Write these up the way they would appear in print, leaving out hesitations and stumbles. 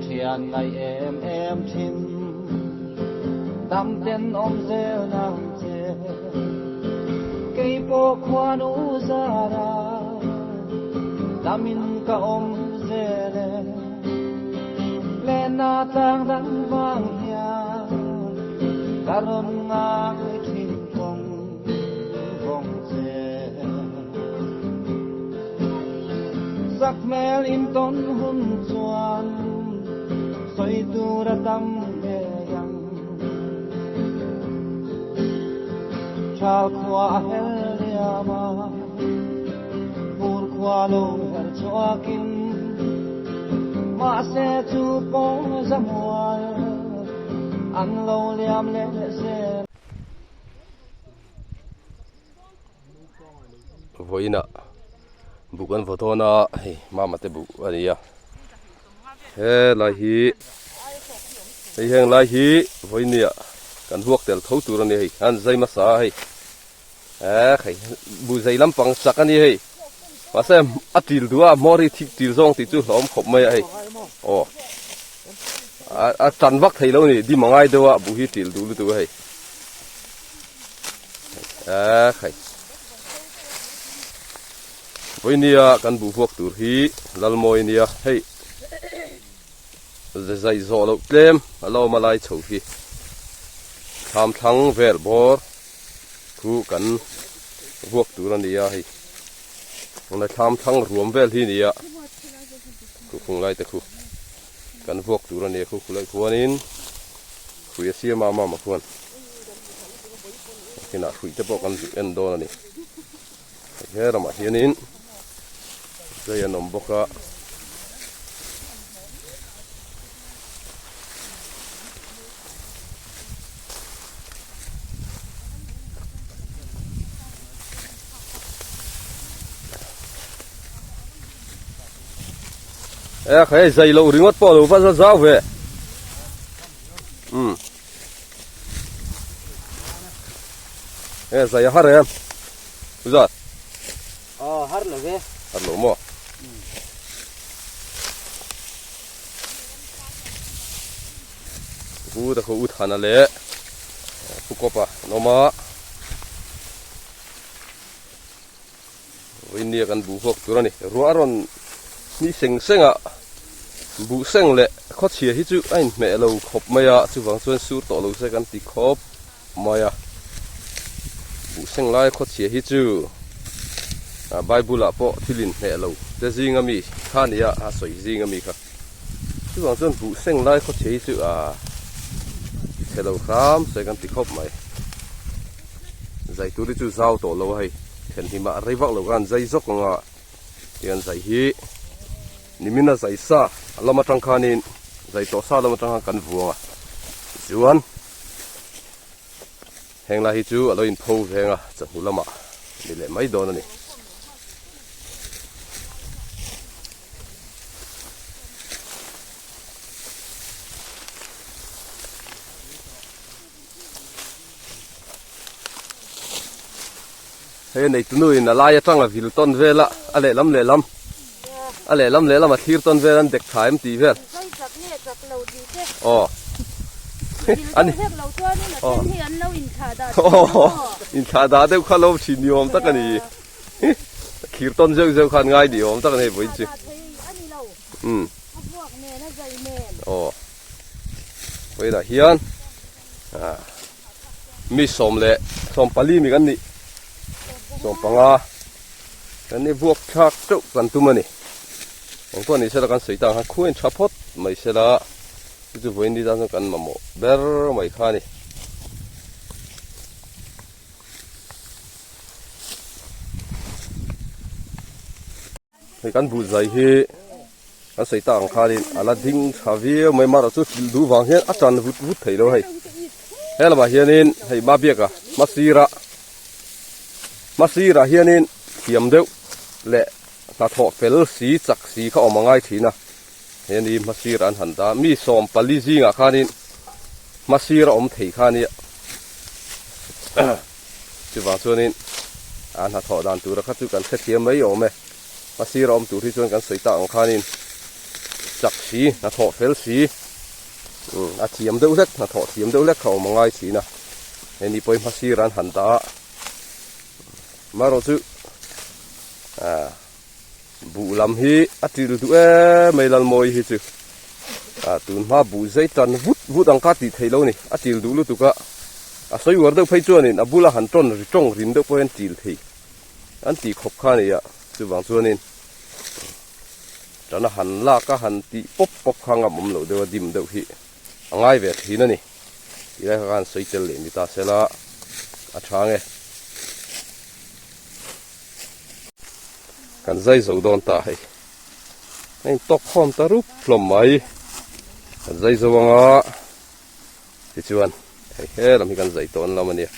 Thian ngaih em em thin Dam ten awm zel nang che Kei pawh khuanu zara Damin ka awm zel e Lenna tlang dang vang hian Ka rawn ngai thin vawng vawng che. Sak hmel in tawn hun chuan sawi tur a tam ngei ang. Thal khua a hel liam a, fur khua lo her chhuakin, mahse chu pawng zamual an lo liam leh zel. Vawiinah buk an vaw dawn a hei mama te buk a ni a helai hi hei heng lai hi vawinia kan huak tel tho tur a ni hei an zai hmasa a hei eh hei bu zai lampang chak a ni hei mahse a til duh a hmawr hi thik til zawng tih chu hlauhawm khawp mai a hei aw a tan vak thei lo a ni dim a ngai deuh a bu hi til duh lutuk a hei. A khai. Vawinia kan buh vuak tur hi Lalmawi nia hei zai zawh loh tlem a lo awm a lai chho hi thlam thlang vel bawr khu kan vuak tur a ni a hei tunlai thlam thlang ruam vel hi a ni a khu khung lai te khu kan vuak tur a ni a khu khu laih khuanin hrui a siam a mama khuan. Kinah hruih te pawh kan zuk en dawn a ni. He ramah hianin zai an awm bawk a. E khai zai lo ringawt pawh lo va zau ve. Um. E zai a har em zat ờ har lo ve har lo maw pu ta khu u thana leh pu kawpa an awm a Vawinia kan buh huak tur a ni. Ruah a rawn ni seng seng a, buh seng leh khawchhia hi chu a inhmeh lo khawp mai a, chuvang chuan sur tawh lo se kan ti khawp mai a. Buh seng laia khawchhia hi chu Bible ah pawh thil inhmeh lo te zinga mi kha a ni a, a sawi zinga mi kha. Chuvang chuan buh seng lai khawchhia hi chu a chhe lo hram se kan ti khawp mai. Zai tur hi chu zau tawh lo a hei. Thenhim ah rei vak lo khan zai zawk ang a tiang zai hi nimin a zai sa a lam atang khanin zai tawh sa lam atang khan kan vuang a tichuan heng lai hi chu a lo in pho veng a chawhnu lamah ni leh mai dawn a ni. Hei nei tunu in a lai atang a vil tawn vel a a lehlam lehlam a lehlam lehlam a thlir tawn vel an dek tha em tih vel aw ani aw inthlah dah deuh kha lo thin ni awm tak a ni thlir tawn zeuh zeuh khan ngai ni awm tak a ni vawiin chu umm aw vawiinah hian. Mi 14 mi kan nih 15 kan ni vuak thlak teuh kan tum a ni eng pawh ni sela kan sawi tang khan khuain tha phawt mai sela chu chu vawiin ni tan chuan kan mamawh ber mai kha a ni. Hei kan buh zai hi kan sawi tak ang khanin a la ding tha viau mai marawh chu thil duh vang hian a tan vut vut thei lo hei he lamah hianin hei Mabiaka hmasira hmasirah hianin thiam deuh leh hnathawh fel si chak si kha awm a ngai thin a heni hmasir an han dah mi 14 zingah khanin hmasir a awm thei kha ania Chuvang chuanin a hnathawh dan tura kha chu kan hrethiam mai awm e. A sir a awm tur hi chuan kan sawi tak ang khanin Chak si, hnathawh fel si, a thiam deuh hlek, hnathawh thiam deuh hlek kha awm a ngai thin a. Hei ni pawhin hmasir an han dah a, amaherawhchu ah buh lam hi a til duh em mai Lalmawi hi chu. Ah tun hma buh zai tan vut vut ang kha tih theih lo a ni, a til duh lutuk a, a sawi uar deuh phei chuanin a bula han tawn ri tawng rim deuh pawh hian til thei an tih khawp kha a ni a, chuvang chuanin. Tana han lak a han tih pawp pawp kha ngam awm loh deuh a dim deuh hi a ngai ve thin a ni. Tih lai kha khan sawi tel leh ni ta sela a tha nge. Kan zai zo dawn ta hei. A in tawk khawm ta rup hlawm mai. Kan zai zo anga tichuan hei he lam hi kan zai tawn lam a nia.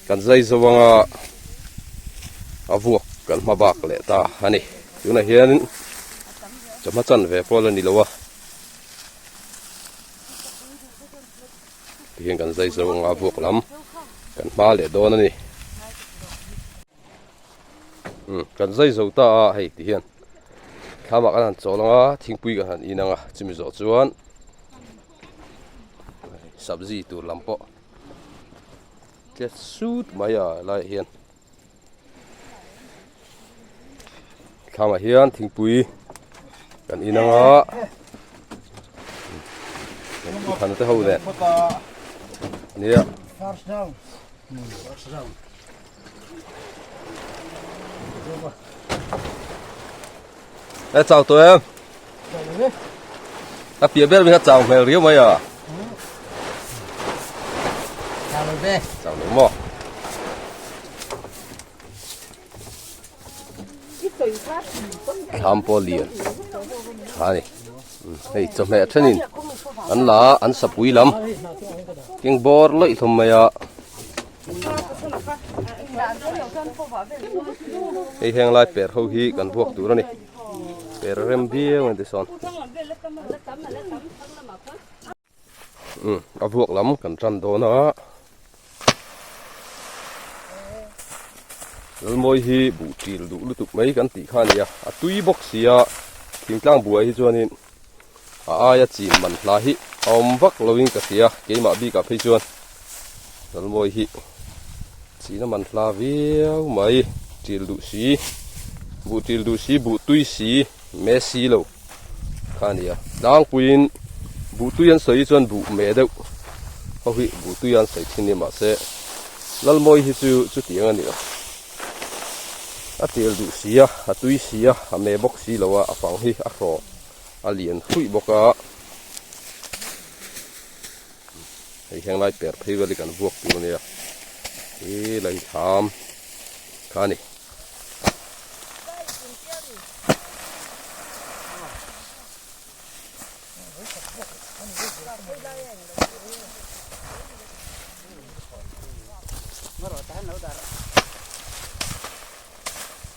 Kan zai zo anga a vuak kan hma bak leh ta a ni. Tunah hianin chawhma chan ve pawh la ni lo a. Tihian kan zai zo anga a vuak lam kan hma leh dawn a ni. Umm kan zai zo ta a hei tihian thlamah kan han chawl anga thingpui kan han in anga chumi zawh chuan sabzi tur lam pawh tlet sut mai a helaiah hian thlamah hian thingpui kan in anga thana te ho nen nia e chau tawh em A piah ber mai kha chau hmel riau mai a. Chau lo ve. Chau lo maw? Thlam pawh lian tha a ni. Hei chawhmeh thenin an la a an sapui lam keng bawr lawih hlawm mai a. Hei heng lai per ho hi kan vuak tur a ni. Per rem viau a ni tisawn. A vuak lam kan tan dawn a. Lalmawi hi buh ṭil duh lutuk mai kan tih kha a ni a, a tui bawk si a, thingtlang buai hi chuanin a aia chin man hla hi a awm vak lovin ka hria keimah bikah phei chuan Lalmawi hi chin a man hla viau mai ṭil duh si buh ṭil duh si buh tui si me si lo kha a ni a tlangpuiin buh tui an sawi chuan buh meh deuh ho hi buh tui an sawi thin a ni mahse Lalmawi hi chu chutiang a ni lo. A tel duh si a, a tui si a, a me bawk si lo a, a fang hi a hraw a lian fuih bawk a. Hei heng lai per phei vel hi kan vuak tur a nia. Hi la hi thlam kha a ni.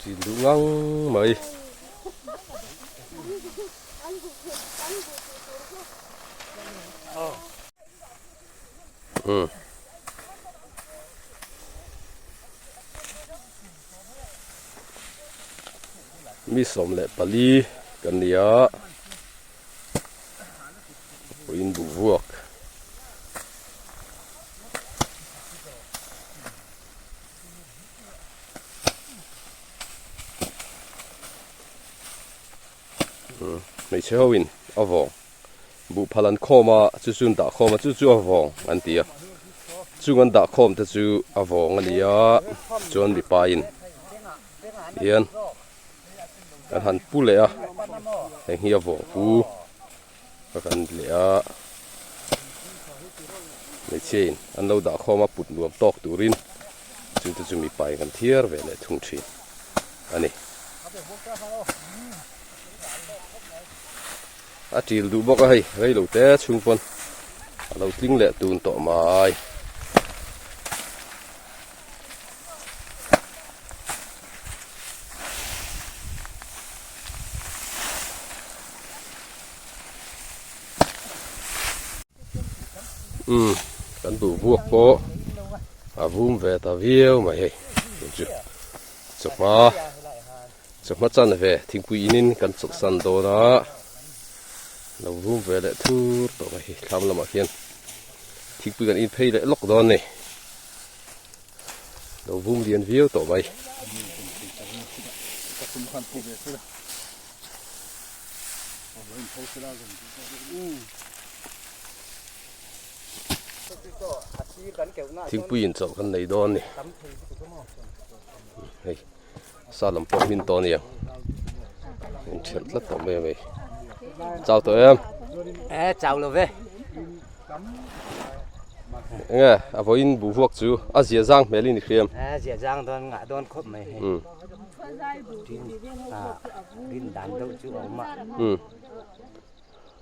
Chin duh ngang mai. Um. Mi 14 kan ni a. Puiin buh vuak. Hmeichhe ho in a vawng buh phal an khawm a chu chu an dah khawm a chu chu a vawng an ti a chung an dah khawm te chu a vawng a ni a chuan mipa in hian kan han pu leh a heng hi a vawng pu ka kan leh a hmeichhia in an lo dah khawm a put nuam tawk turin chung te chu mipa in kan thiar ve leh thung thin a ni. A til duh bawk a hei rei lo te chhung pawn a lo tling leh tun tawh mai. Umm kan duh vuak pawh a vum ve ta viau mai hei tun chu chawhma chawhma chan ve thingpui in in kan chawlhsan dawn a. Lo vum ve leh thur tawh mai hi thlam lamah hian thingpui kan in phei leh lawk dawn a ni. Lo vum lian viau tawh mai. Thingpui in chawlh kan nei dawn a ni. Hei sa lam pawh hmin tawh a ni ang in ṭhelh tlat tawh mai a mai chau tawh em e chau lo ve enge a vawiin buh vuak chu a zia zang hmel in i hriam e zia zang dawn ngah dawn khawp mai hei rin dan deuh chu a awm a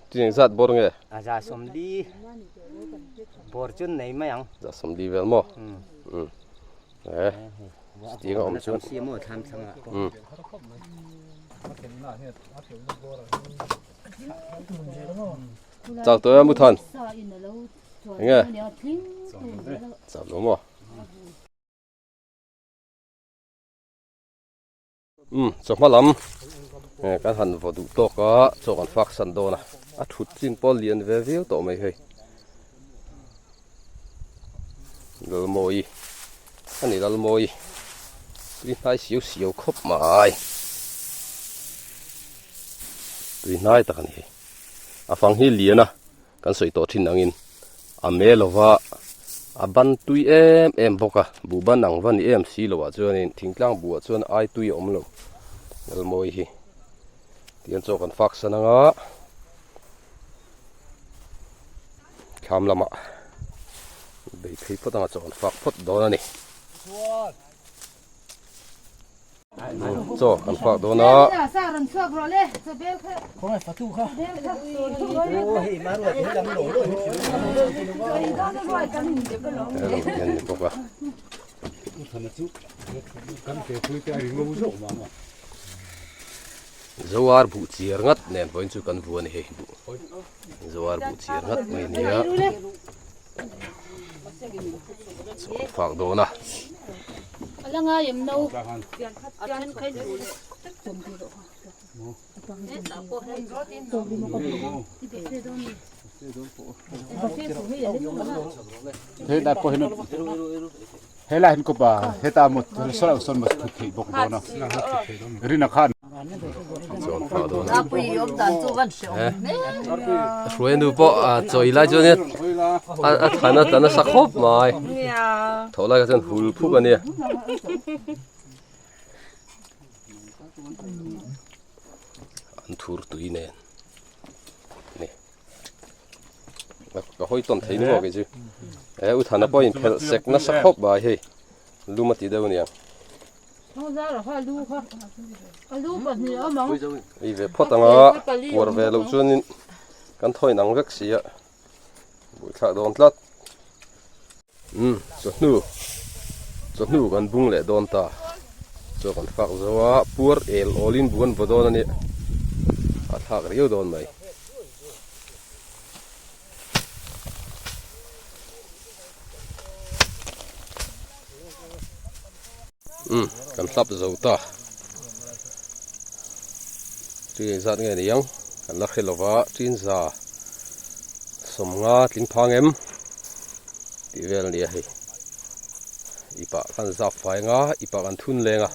tin engzat bawr nge a za sawmli bawr chu nei mai ang za sawmli vel maw e tiang a awm chuan chak tawh em Muthan enge chak lo maw um chawhma lam kan han vaw duh tawk a chaw kan fak san dawn a a thut chin pawh lian ve viau tawh mai hei. Lalmawi a ni Lalmawi tui hnai siau siau khawp mai tui hnai tak a ni hei a fang hi lian a kan sawi tawh thin angin a me lova a ban tui em em bawk a buh ban ang va ni em si loh ah chuanin thingtlang buh ah chuan ai tui a awm lo Lalmawi hi tihian chaw kan fak san anga. Thlam lamah bei phei phawt anga chaw an fak phawt dawn a ni. Chaw kan fak dawn a. Hian ni bawk a. Zoar buh chiar ngat nen vawiin chu kan vu a ni hei buh Zoar buh chiar ngat mai a nia chaw an fak dawn a. Helai hian kawpa heta maw saw sawn maw thut theih bawk dawn a rina khan. Hruai nu pawh a chawi lai chuan in a than a tla nasa khawp mai tho lai kha chuan hul phuk a nia. An thur tui nen ni. Ka hawi tawn thei ni maw kei chu e u thana pawhin phelh sek nasa khawp mai hei lum a ti deuh aniang ei ve phawt anga puar ve loh chuanin kan thaw inang vek si a buaithlak dawn tlat umm chawhnu chawhnu kan bung leh dawn ta chaw kan fak zo a puar el awlin bu an vaw dawn a nia a thlak riau dawn mai. Umm kan hlap zo ta chi engzat nge ni ang kan la hre lova chinza sawmnga tling phang em tih vel a ni a hei ipah khan zap fai anga ipah kan thun leng a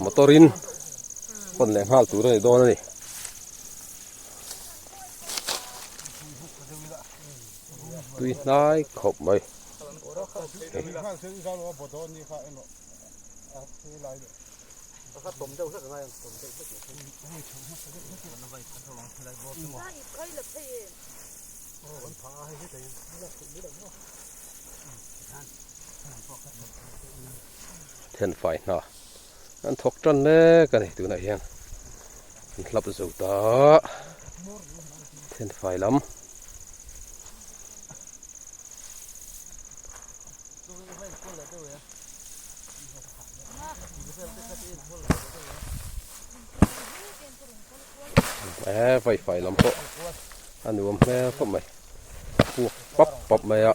motor in hawn leh nghal tur a ni dawn a ni. Tui hnai khawp mai. Thenfai hna an thawk tan mek a ni tunah hian an hlap zo ta thenfai lam. E vai fai lam pawh a nuam hmel khawp mai puak pap pap mai a.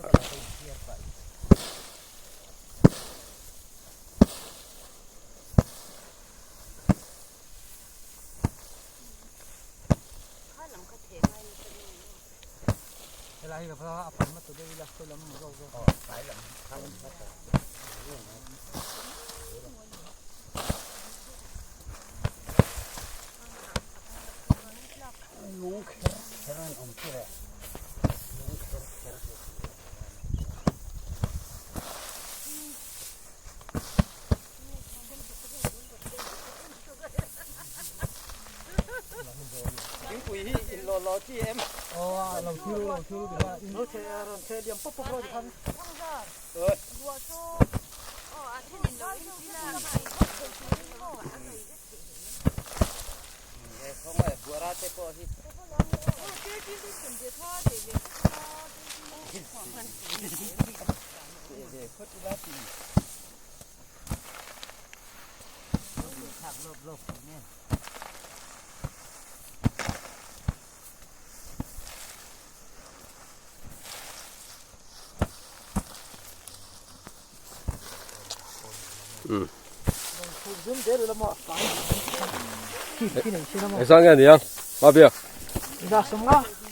Engzah nge aniang Mabia?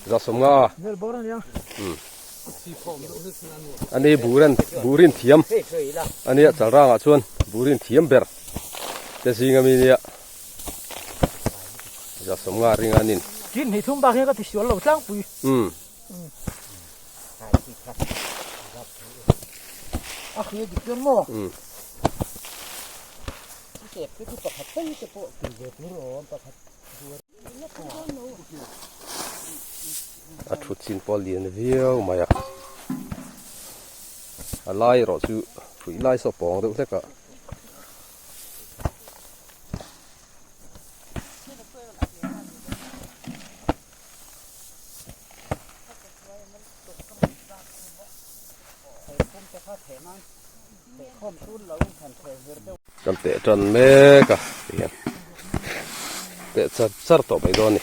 Zasawmnga. Ani burin burin thiam ania chalrangah chuan burin thiam ber te zinga mi nia Zasawmnga ring anin. Tin hnih thum bak hian ka tisual lo tlangpui. Umm. A hria dik chuan maw? Umm. A thut chin pawh a lian viau mai a a lai erawh chu hruih lai saw pawng deuh hlek a. Kan teh tan mek a tihian teh char char tawh mai dawn a ni.